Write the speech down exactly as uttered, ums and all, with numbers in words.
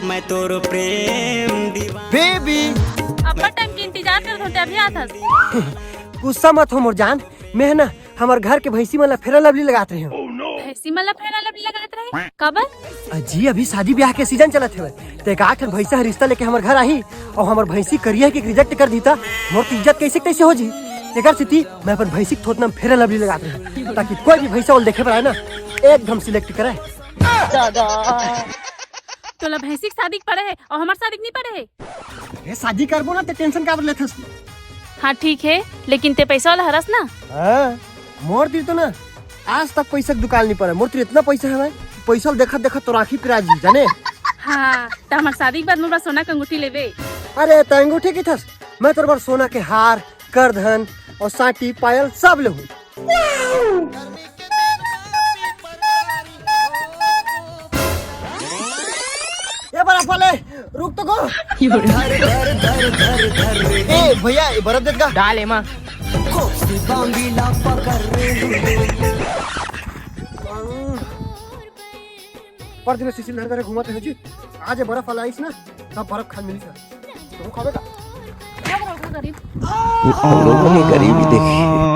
मैं तोर प्रेम दीवाना। बेबी, अब्बड़ टाइम के इंतजार करत हों, ते अभी आत हस। गुस्सा मत हो मोर जान, मैं है ना हमर घर के भैंसी मन ला फेरा लवली लगात रहे हो। भैंसी मन ला फेरा लवली लगात रहे, काबर? अजी, अभी शादी ब्याह के सीजन चलत हवय, ते एक आठ भैंसा ह रिश्ता लेके हमर घर आही और हमर भैंसी करिया के रिजेक्ट कर दीता, मोर तो इज्जत कैसे कैसे हो जी। तेकर सेती मैं अपन भैंसी के थोथना म फेरा लवली लगात रहे, ताकि कोई भी भैंसा ओल देखे बर आए ना, एकदम सिलेक्ट करे। तोला भैंसी के शादी के पड़े है और हमार शादी के नहीं पड़े है। ए, शादी करबो ना, ते टेंशन काबर लेथस? हाँ ठीक है, लेकिन ते पैसा वाला हरस ना। हाँ, मोर दिल तो ना आज तक पैसा के दुकान नहीं पड़ा। मोर तो इतना पैसा है भाई, पैसा देखत देखत तो राखी पिरा जी जाने। हाँ, तो हमार शादी के बाद मोर बर सोना के अंगूठी लेबे। अरे, त अंगूठी की थस, मैं तोर बर सोना के हार, करधन और साटी पायल सब लेहूं। ए बड़ा फले, रुक तो को। ए भैया, ये बर्फ देत का? डाल एमा। पर दिन सिसिल धर धर घूमत रहे जी। आज ये बर्फ वाला आइस ना, तब बर्फ खान मिली सर। तो खाबे का? हम लोगों ने गरीबी देखी।